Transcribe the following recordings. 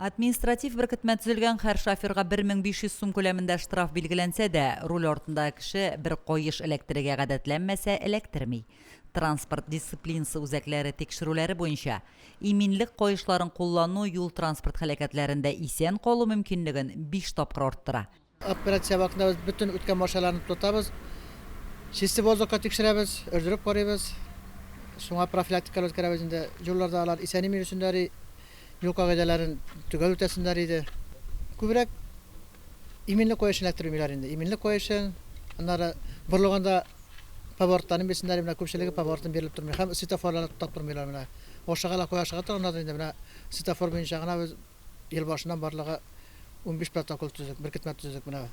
Административ беркетмә төзелгән һәр шоферга 1500 сум күләмендә штраф билгеләнсә дә, руль артындагы кеше бер каеш эләктерергә гадәтләнмәсә, эләктерми. Транспорт дисциплинасы үзәкләре тикшерүләре буенча, иминлек каешларын куллану юл-транспорт һәлакәтләрендә исән калу мөмкинлеген биш тапкыр арттыра. Операция вакытында без бөтен үткән машиналарны тотабыз, чистый воздухка тикшерәбез, өрдереп карыйбыз. Шуңа профилактикалар үткәрәбез инде. Юлларда алар исән-имин йөрсеннәр, юл кагыйдәләрен төгәл үтәсеннәр иде. Күбрәк иминлек каешын эләктермиләр инде. Иминлек каешын, аннары борылганда поворотларын бирсеннәр, менә күпчелеге поворотын бирелеп тормый һәм светофорларны туктап тормыйлар менә. Ашыгалар, кая ашыга торганнардыр инде, менә светофор буенча гына без Ел башыннан барлыгы 15 протокол төзедек, беркетмә төзедек менә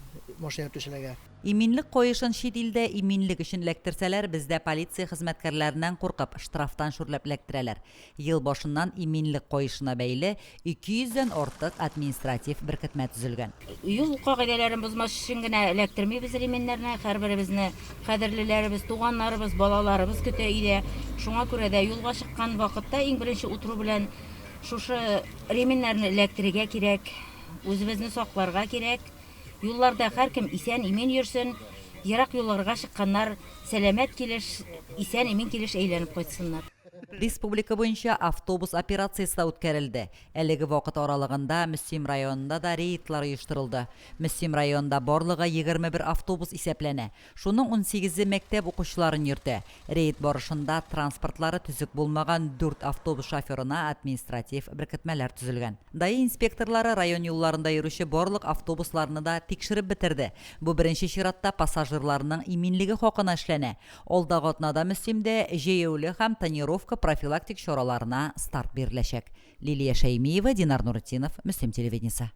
машина йөртүчеләргә. Иминлек каешын чит илдә иминлек өчен эләктерсәләр, бездә полиция хезмәткәрләреннән куркып, штрафтан шүрләп эләктерәләр. Ел башыннан иминлек каешына бәйле 200 дән артык административ беркетмә төзелгән. Юл кагыйдәләрен бозмас өчен генә эләктермибез ременьнәрне. Һәрберебезне кадерлеләребез, туганнарыбыз, балаларыбыз көтә өйдә. Шуңа күрә дә юлга чыккан вакытта иң беренче утыру белән Шушы ременьнәрне эләктерергә кирәк, үзебезне сакларга кирәк. Юлларда һәркем исән-имин йөрсен, ерак юлларга чыкканнар сәламәт килеш, исән-имин килеш әйләнеп кайтсыннар. Республика буенча автобус операциясе дә үткәрелде. Әлеге вакыт аралыгында Мөслим районында да рейдлар оештырылды. Мөслим районында барлыгы 21 автобус исәпләнә. Шуның унсигезе мәктәп укучыларын йөртә. Рейд барышында транспортлары төзек булмаган дүрт автобус шоферына административ беркетмәләр төзелгән. Даи инспекторлары район юлларында йөрүче барлык автобусларны да тикшереп бетерде. Бу беренче чиратта пассажирларның иминлеге хакына эшләнә. Алдагы атнада Мөслимдә җәяүле һәм тонировка профилактик чараларына старт биреләчәк. Лилия Шәймиева, Динар Нуретдинов, Мөслим телевидениесе.